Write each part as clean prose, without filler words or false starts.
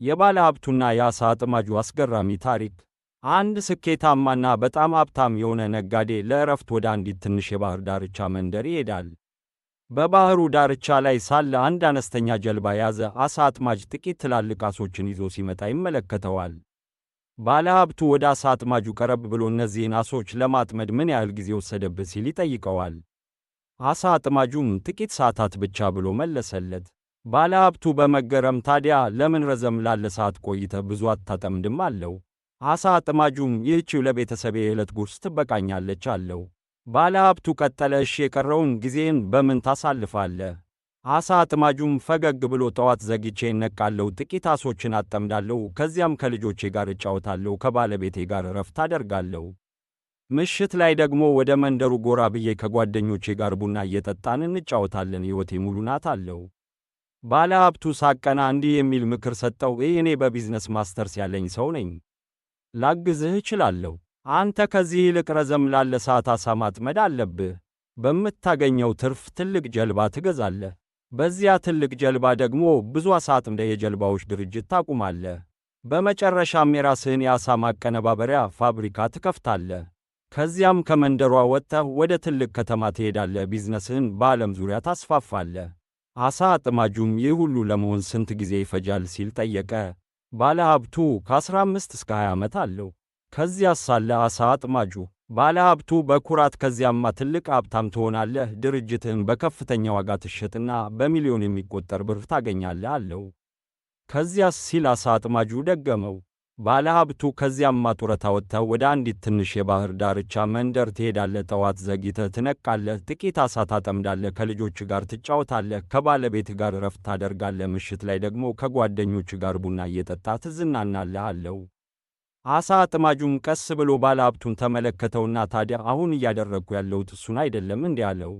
የባለ ሀብቱና የዓሣ አጥማጁ አስገራሚ ታሪክ። አንድ ስኬታማና በጣም ሀብታም የሆነ ነጋዴ ለእረፍት ወደ አንዲት ትንሽ የባህር ዳርቻ መንደር ይሄዳል። በባህሩ ዳርቻ ላይ ሳለ አንድ አነስተኛ ጀልባ የያዘ ዓሣ አጥማጅ ጥቂት ትላልቅ ዓሦችን ይዞ ሲመጣ ይመለከተዋል። ባለሀብቱ ወደ ዓሣ አጥማጁ ቀረብ ብሎ እነዚህን ዓሦች ለማጥመድ ምን ያህል ጊዜ ወሰደብህ ሲል ይጠይቀዋል። ዓሣ አጥማጁም ጥቂት ሰዓታት ብቻ ብሎ መለሰለት። ባለሀብቱ በመገረም ታዲያ ለምን ረዘም ላለ ሰዓት ቆይተህ ብዙ አታጠምድም አለው። ዓሣ አጥማጁም ይህችው ለቤተሰቤ የዕለት ጉርስ ትበቃኛለች አለው። ባለሀብቱ ቀጠለ፣ እሺ የቀረውን ጊዜን በምን ታሳልፋለህ? ዓሣ አጥማጁም ፈገግ ብሎ ጠዋት ዘግይቼ እነቃለሁ፣ ጥቂት ዓሦችን አጠምዳለሁ፣ ከዚያም ከልጆቼ ጋር እጫወታለሁ፣ ከባለቤቴ ጋር እረፍት አደርጋለሁ። ምሽት ላይ ደግሞ ወደ መንደሩ ጎራ ብዬ ከጓደኞቼ ጋር ቡና እየጠጣን እንጫወታለን። ሕይወቴ ሙሉ ናት አለው። ባለሀብቱ ሳቀና እንዲህ የሚል ምክር ሰጠው፣ እኔ በቢዝነስ ማስተርስ ያለኝ ሰው ነኝ፣ ላግዝህ እችላለሁ። አንተ ከዚህ ይልቅ ረዘም ላለ ሰዓት ዓሣ ማጥመድ አለብህ። በምታገኘው ትርፍ ትልቅ ጀልባ ትገዛለህ። በዚያ ትልቅ ጀልባ ደግሞ ብዙ ዓሣ አጥምደህ የጀልባዎች ድርጅት ታቁማለህ። በመጨረሻም የራስህን የዓሣ ማቀነባበሪያ ፋብሪካ ትከፍታለህ። ከዚያም ከመንደሯ ወጥተህ ወደ ትልቅ ከተማ ትሄዳለህ። ቢዝነስህን በዓለም ዙሪያ ታስፋፋለህ። ዓሣ አጥማጁም ይህ ሁሉ ለመሆን ስንት ጊዜ ይፈጃል ሲል ጠየቀ። ባለሀብቱ ከ15 እስከ 20 ዓመት አለው። ከዚያስ አለ ዓሣ አጥማጁ። ባለሀብቱ በኩራት ከዚያማ ትልቅ ሀብታም ትሆናለህ፣ ድርጅትህን በከፍተኛ ዋጋ ትሸጥና በሚሊዮን የሚቆጠር ብር ታገኛለህ አለው። ከዚያስ ሲል ዓሣ አጥማጁ ደገመው። ባለሀብቱ ከዚያማ ጡረታ ወጥተህ ወደ አንዲት ትንሽ የባህር ዳርቻ መንደር ትሄዳለህ። ጠዋት ዘግይተህ ትነቃለህ፣ ጥቂት ዓሣ ታጠምዳለህ፣ ከልጆች ጋር ትጫወታለህ፣ ከባለቤትህ ጋር እረፍት ታደርጋለህ። ምሽት ላይ ደግሞ ከጓደኞች ጋር ቡና እየጠጣህ ትዝናናለህ አለው። ዓሣ አጥማጁም ቀስ ብሎ ባለሀብቱን ተመለከተውና ታዲያ አሁን እያደረግኩ ያለሁት እሱን አይደለም እንዲህ አለው።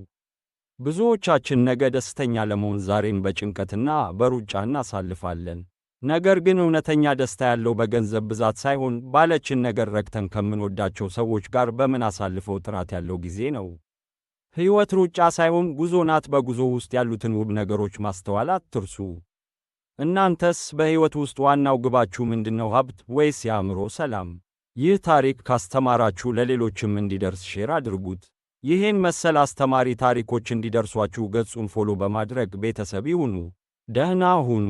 ብዙዎቻችን ነገ ደስተኛ ለመሆን ዛሬን በጭንቀትና በሩጫ እናሳልፋለን። ነገር ግን እውነተኛ ደስታ ያለው በገንዘብ ብዛት ሳይሆን ባለችን ነገር ረክተን ከምንወዳቸው ሰዎች ጋር በምናሳልፈው ጥራት ያለው ጊዜ ነው። ሕይወት ሩጫ ሳይሆን ጉዞ ናት። በጉዞ ውስጥ ያሉትን ውብ ነገሮች ማስተዋል አትርሱ። እናንተስ በሕይወት ውስጥ ዋናው ግባችሁ ምንድነው? ሀብት ወይስ የአእምሮ ሰላም? ይህ ታሪክ ካስተማራችሁ ለሌሎችም እንዲደርስ share አድርጉት። ይህን መሰል አስተማሪ ታሪኮች እንዲደርሷችሁ ገጹን follow በማድረግ ቤተሰብ ይሁኑ። ደህና ሁኑ።